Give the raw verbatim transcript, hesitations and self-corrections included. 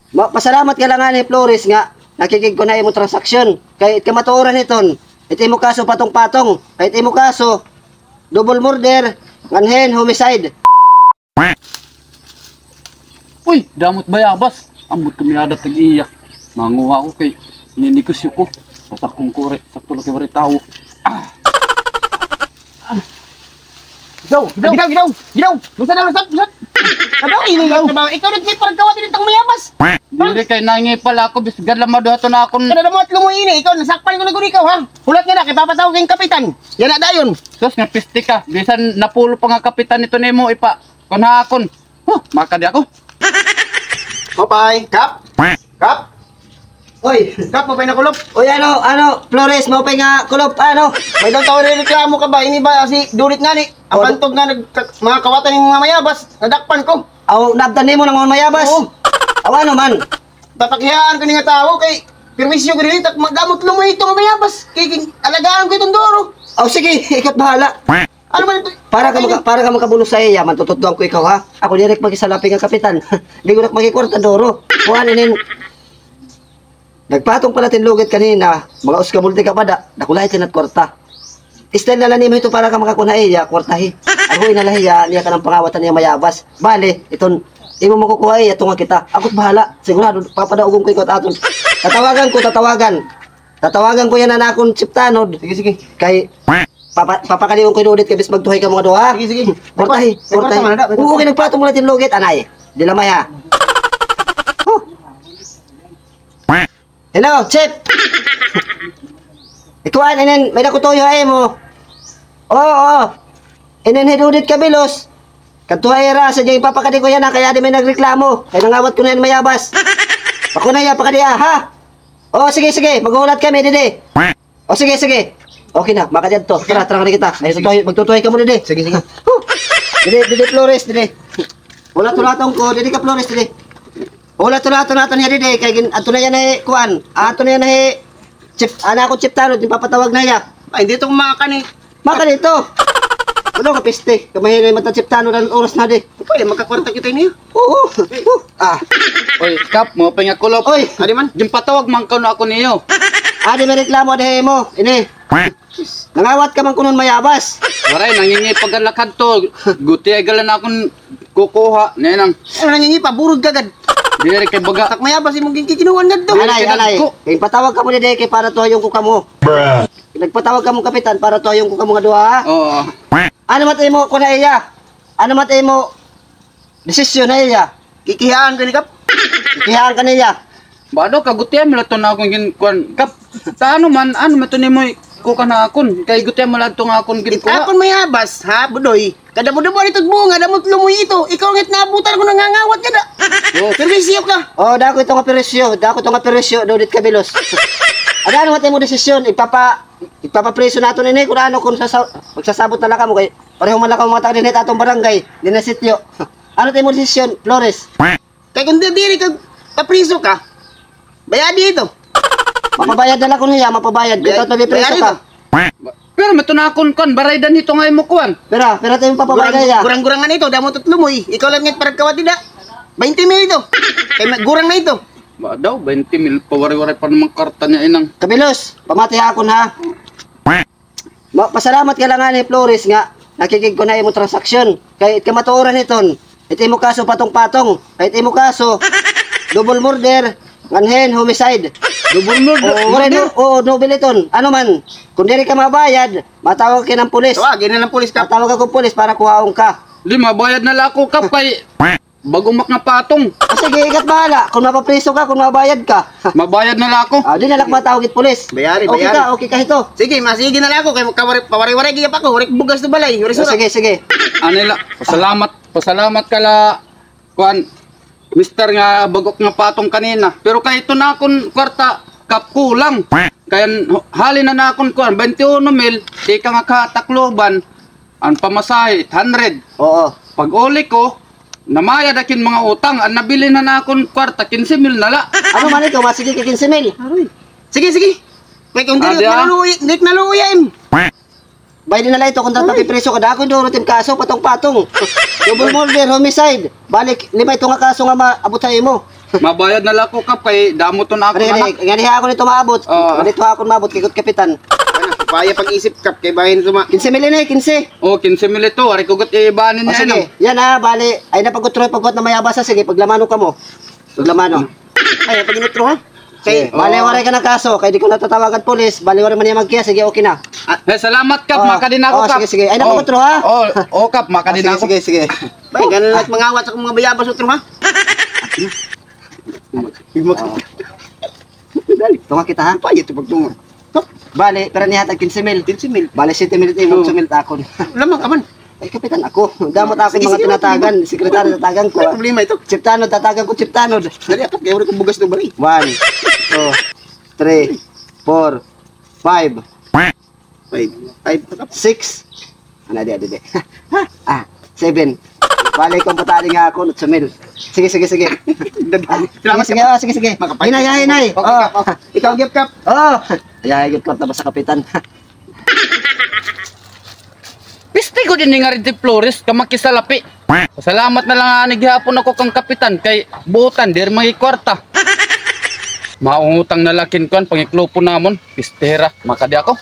Ma-, pasalamat ka la ngani, Flores, nga nakikigkuan ha imo transaksyon. Kay it kamatuoran hiton, it imo kaso patong-patong. Kay it imo kaso, double murder, ngan hin homicide. Uy, damo it bayabas. Ambot kami ada tag-iya. Manguha ko kay ninegosyo ko. Sa sakong kuri, sakto la kay waray tawo. Ah. Gidaw, gidaw, gidaw, gidaw. Unsa na, unsa, unsa? Ano, ini nga trabaho? Ikaw nagkipagkawat dito ang mayabas. Diri kay nangipal ako, bisgad la maduha to na akon. Kada mo at lumoy ini, ikaw, nasakpan ko na gud ikaw, ha? Hulat nga na, kay papatawag kay kapitan. Yana dayon. Sus, nga piste ka. Bisan napulo pa nga kapitan ito nimo, ipa, kun ha akon. Huh, makadi ako. Bye-bye. Kap? Kap? Oy. Kap, maupay nga kulop. Oy, ano, ano, Flores, maupay nga kulop, ano? May daw tawo reklamo ka ba? Ini ba si Durit ngani? Ang bantog nga nag-, mga kawatan ning mga mayabas, nadakpan ko. Aw, naabtan nimo nga mga mayabas? Oo. Aw, ano man? Papakiyaan ko ni nga tawo kay perwisyo ko diri, tak magamot lumoy ito nga mayabas. Kay, kay alagaan ko itong duro. Aw, sige, ikaw bahala. Ano man ito? Para ka maka-, para ka makabulos sa iya, mantututdoan ko ikaw, ha? Ako diri makisalapi nga kapitan. Di ko na makikwarta, duro. Kuan inin. Nagpatong pala tin lugit kanina, mga usa ka multi ka pa da, dakulahi tinat kwarta. Style na lang nimo ito para ka makakuha iya, kwartahi. Ako ina la hiya, niya ka ng pangawatan niya mayabas. Bale, iton, imo makukuha iya, tunga kita. Ako't bahala. Sigurado, papadaugon ko ikaw aton. Tatawagan ko, tatawagan. Tatawagan ko yana an akon chiptanod. Sige, sige. Kay, papa-, papakaliwon ko ini ulit kay bis magtuhay ka mga duha. Sige, sige. Portahi, portahi. Nagpatong na, nagpatong. Oo, kay nagpatong mo na tin lugit, anay. Di lamay, ha. Huh. Hello, Chip. Ikuan, inin, may nakutuyo ay mo. Oo, oo. Inin hidudit ka bilos. Kadto ay ra, sa dyan, papakadi ko yana, kay adi may nagreklamo. Kay nangawat ko na yana mayabas. Ako na iya, pakadi, ah, ha? O, sige, sige. Maghuhulat kami, didi. O, sige, sige. Okay na, makadi adto. Tara, tara, kita. Ay, sige. Magtutuhay, magtutuhay kamo, didi. Sige, sige. Huh. Didi, didi, Flores, didi. Hulat-hulaton ko, didi ka, Flores, didi. Hulat-hulaton naton hiya, didi. Kay gin-, adto na yana, eh, kuan. Adto na yana, eh, chip, ana ako, chip tanod, ginpapatawag na hiya. Ay, dito ko makakani. Maka dito. Ano ka, piste? Kamahinay mata, chip tanod, an oras na, di. Pwede, magkakwarta kita niya. Oo. Ah. Oy, Kap, maupay nga kulop. Oy. Adi man. Ginpatawag man kuno ako niyo. Adi may reklamo, adi mo. Ini. Nangawat ka man kuno hin mayabas. Waray, nangingipag an lakad to. Guti ay galan akon kukuha, nenang. Ano nangingipag, burog ka gad. Diri kay baga. Tak mayabas imong ginkikinuan ngadto. Alay, alay. Ginpatawag kamo didi kay para tuhayon ko kamo. Nagpatawag kamo, kapitan, para tuhayon ko kamo nga duha, ha? Oo. Ano man imo kuan ha iya? Ano man imo desisyon ha iya? Kikihaan ka ni Kap? Kikihaan ka niya? Ba, ano, kagutihan mo lang to na akong gin-, kuan, Kap. Sa ano man, ano man to nimo kukuha na akon? Kay gutihan mo lang to nga akon ginkuha. Akon mayabas, ha, Budoy? Kada mo damo ito bunga, damo it lumoy ito. Ikaw ngit naabutan ko nangangawat ka da. Perwisyo ka. Oh, dako ito nga perwisyo, dako ito nga perwisyo, dudit ka bilos. Ada, ano man imo desisyon, ipapa-, ipapapriso naton ini, kun ano, kun sasa-, magsasabot na la kamo, kay pareho man la kamo mga taga dinhi ha aton barangay, dinhi ha sitio. Ano it imo desisyon, Flores? Kay kun di, diri ka papriso ka, bayadi ito. Mapabayad na la kun hiya, mapabayad. Bayad, ito, bayad ito. Pero may tunakon kon, baraydan hito nga imo kuan. Pira, pira it imo papabayad niya? Gurang-gurangan ito, damo it lumoy. Ikaw la ngit paragkawat dida. Baynte mil ito. Kay ma-, gurang na ito. Ba daw, baynte mil, pawari-wari pa naman karta niya, inang. Kabilos, pamati ha akon, ha. Ma-, pasalamat ka la ngani, Flores, nga nakikigkuan ha imo transaksyon. Kay it kamatuoran hiton, it imo kaso patong-patong. Kay it imo kaso, double murder, ngan hin homicide. Double murder? Oo, waray, murder? No, oo, noble iton. Ano man, kun diri ka mabayad, matawag ka hin pulis. Tawagi na la an pulis, Kap. Matawag ako pulis para kuhaon ka. Di, mabayad na la ako, Kap, kay bag-o man ak nga patong. Ah, sige, ikaw bahala. Kun mapapriso ka, kun mabayad ka. Mabayad na la ako. Ah, di na la ak matawag it pulis. Bayari, bayari. Okay ka, okay ka hito. Sige, masigi na la ako. Kay pawari-, pawari-wari gihap ako. Waray bugas ha balay. Waray sura. Sige, sige. Ano la, pasalamat, pasalamat ka la, kuan, mister, nga bag-o ak nga patong kanina. Pero kay ito na akon kwarta, Kap, kulang. Kay an, halin na na akon kuan, baynte uno mil, tikang ha Tacloban, an pamasahe, eight hundred. Oo. Pag-uli ko, namayad ak hin mga utang, an nabilin na na akon kwarta, kinse mil na la. Ano man ito, masigi ka kinse mil. Aroy. Sige, sige. Kay kun diri naluoy, diri naluoy, im. Bayadi na la ito, kun diri papipriso ka, dako it duro it im kaso, patong-patong. Double murder, homicide. Balik, lima ito nga kaso nga maabot ha imo. Mabayad na la ako, Kap, kay damo to na ako. Pre, pre, ngani ha ako nito maabot. Oo. Ngani to ako maabot, kay got kapitan. Ano, supaya pag-isip, Kap, kay bahin suma. Kinse mil ini, kinse. Oh, kinse mil ito. Ari ko got ibanin niya, sige. Yan, ah, bali. Ay, napag-utro, pagkuhat na mayabas, ah. Sige, paglamano kamo. Paglamano. Ay, pag-inutro, ha? Sige. Bali, waray ka na kaso. Kay di ka natatawagan polis. Bali, waray man niya magkiya. Sige, okay na. Eh, salamat, Kap. Makadi na ako, Kap. Sige, sige. Ay, napag-utro, ha? Oh, oh, Kap, makadi na ako. Sige, sige, sige. Bay, ganun lang mangawat sa akong mga bayabas, utro, ha? Tunga kita, ha? Payat ito pagtunga. Bali, pero nihatag kinse mil. Kinse mil. Bali, siyete mil ito, imong sumil akon. Lamang ka man. Ay, kapitan ako. Damot ako mga tinatagan. Sekretaryo tatagan ko. Problema ito. Chiptanod, tatagan ko, Chiptanod. Dali, ako, kaya wala kong bugas na bari. One, two, three, four, five. Five. Five. Six. Ano, di, di, di. Ah, seven. Bali, kung patali nga ako, otso mil. Sige, sige, sige. Salamat, sige, sige, oh, sige, sige. Makapal. Hinay, hinay, hinay. Okay, oh. Kap, oh. Ikaw, gift, Kap. Oh. Ay, ay, gift, Kap, tapos sa kapitan. Piste ko din nga rin ti Flores, ka makisalapi. Salamat na lang ani gihapon ako kang kapitan kay buotan, diri mangikwarta. Maungutang na lakin kuan, pangiklupon namon. Pistera, makadi ako.